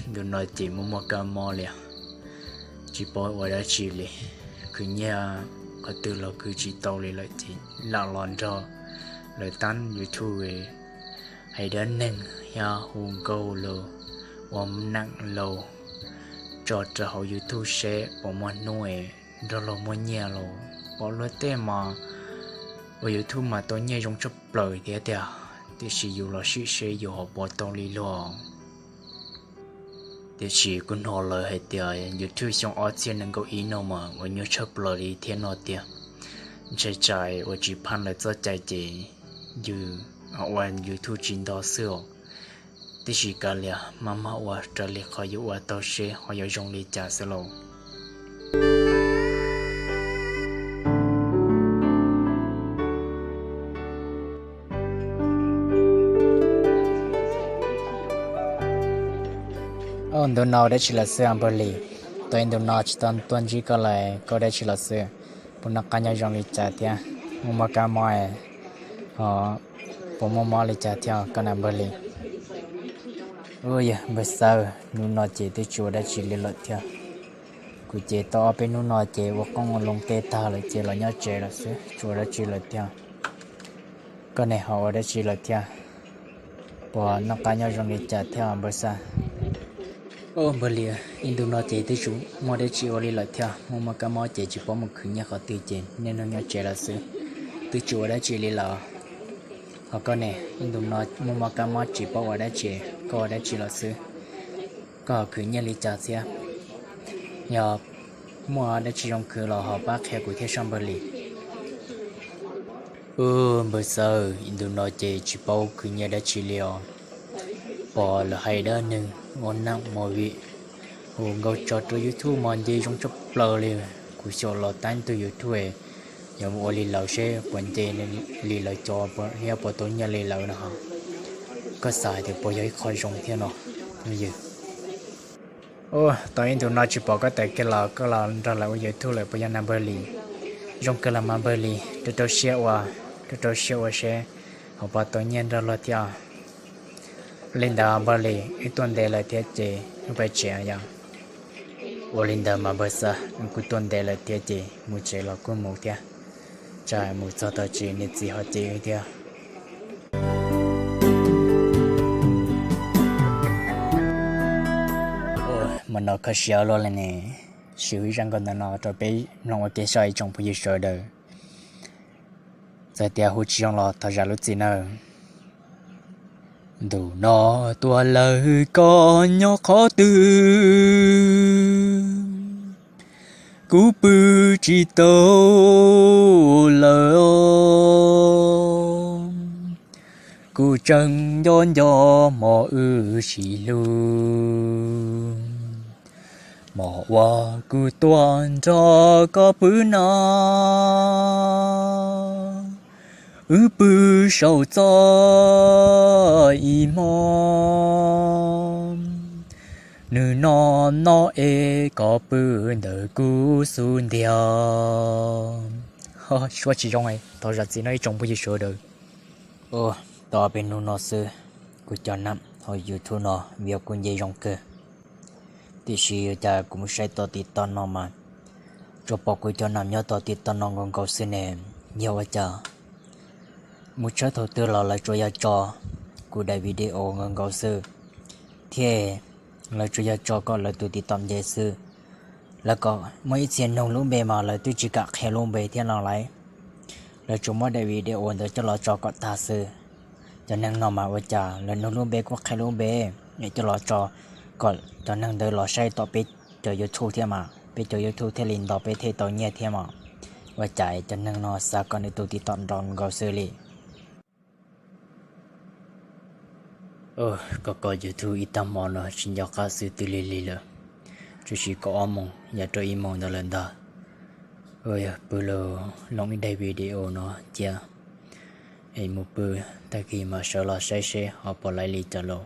Ntu no ces muaj muaj kab mob li, tsis paub ua dab tsi li, khwv nyiaj qhov twg los khwv tsis tau li lawm ces lam los nrog lawv tab YouTube hais dab neeg thiab hu nkauj los ua neej los tso rau hauv YouTube seb puas muaj hnub es nrog luag muaj nyiaj los. Pom luag tej mas ua YouTube mas tau nyiaj zoo tshaj plaws thiab tiag, tiam sis yus los sim seb yus ho puas tau li luag. Tiam sis kuv hnov lawv hais tias YouTube xyoo ob txhiab nees nkaum ib no mas ua nyuaj tshaj plaws li thiab no tiag. Ntshai tsam ua tsis phaj lawv txoj cai ces yus ua YouTube tsis nto xwb os. Tiam sis kav liam, maj mam ua raws li qhov yus ua tau seb ho yuav zoo li cas xwb lauj. Ntu no dab tsi los xwb npawg Lis? Tau ib ntu no tsis tau tuaj ntsib koj lawm, koj dab tsi los xwb? Puas noj qab nyob zoo li cas thiab? Muaj mob kab mob ho puas muaj mob li cas thiab koj na npawg Lis? Ua yog npawg Xawb, hnub no ces twb tsis ua dab tsi li lawm thiab. Kuv ces tau ob peb hnub no ces ua qoob ua loo tej tag lawm ces los nyob tsev lawm xwb, tsis ua dab tsi lawm thiab. Koj ne ho ua dab tsi lawm thiab? Puas noj qab nyob zoo li cas thiab npawg Xawb? Npawg Lis, ib ntu no ces twb tsis muaj dab tsi ua li lawm thiab, muaj mob kab mob ces tsis paub mus khwv nyiaj qhov twg ces niaj hnub nyob tsev lawm xwb, twb tsis ua dab tsi li lawm. Ho koj ne, ib ntu no muaj mob kab mob tsis paub ua dab tsi, koj ua dab tsi lawm xwb? Koj ho khwv nyiaj li cas thiab? Yog muaj dab tsi zoo khwv los ho pab qhia kuv thiab sab npawg Lis. Npawg Xawb, ib ntu no ces tsis paub khwv nyiaj dab tsi li os. Pom lawv hais dab neeg ua neej movie, hu nkauj tso rau YouTube mas nce zoo tshaj plaws li. Kuv xyaum los tab tus YouTube, yog mus ua li lawv seb puas nce li lawv cov thiab puas tau nyiaj li lawv no. Koj xav hais tias puas yog ib qho zoo thiab no? Ua tau ib ntu no tsis pom koj tawm kiag los koj los nrog lawv ua YouTube lawm puas yog na npawg Lis? Zoo kawg los mas npawg Lis, rau rau siab ua, rau rau siab ua seb ho puas tau nyiaj nrog luag thiab. Li ntawd npawg Lis, wb tuaj ntev lawm thiab ces wb pais tsev yom. Ua li ntawd mas npawg Xawb, wb kuj tuaj ntev lawm thiab ces mus tsev los kuj mus thiab, tsam mus txog tau tsev niam txiv ho cem wb thiab. Mas no kho siab luaj li ne, siv zaj nkauj ntawm no rau peb mloog ua ke saib ib tsoom phooj ywg sawv daws. Txawm tias hu tsis zoo los thov zam lub txim nawb. Ntu no tuaj lawm koj nyob qhov twg, kuv pw tsis tau lawm. Kuv tseem nco nco hmo wb sib hlub, hmo uas kuv tuaj nrog koj pw no. Wb pw saum txoj ib hmo, nws no no es koj pw ntawm kuv xub ntiag. Suab tsis zoo, thov zam txim no ib tsoom phooj ywg sawv daws. Tau peb hnub no xwb, kuv cov nam hauv YouTube no view kuj nce zoo kawg. Tiam sis ua cas kuv mus saib tom TikTok no mas tsuas pom kuv cov nam nyob tom TikTok no nkaus nkaus xwb ne, yog ua cas? Mus tshawb thaum twg los lawv tsuas yog tso kuv daim video nkaus nkaus xwb, thiab lawv tsuas yog tso kom lawv tus TikTok nce xwb. Lawv kom muaj ib txhia nug lub npe mas lawv twb tsis kam qhia lub npe thiab no lauj. Lawv tsuas muab daim video ntawd coj los tso kom tag xwb. Cov neeg no mas ua cas lawv nug lub npe kuj qhia lub npe, es coj los tso kom cov neeg ntawd los saib tom peb cov YouTube thiab mas peb cov YouTube thiaj li nto peb thiaj tau nyiaj thiab mas. Ua cas cov neeg no xav kom nws tus TikTok nrov nkaus xwb li. Koj koj YouTube ib tag hmo no tsis nco qab xwb twb lig lig lawm, tsuas sim kaum ob moos yog rau ib moos ntawd lawm ntag. Yog pw los looj ib daim video no cia, es mus pw, tag kis mam sawv los saib seb ho puas laib li cas lauj.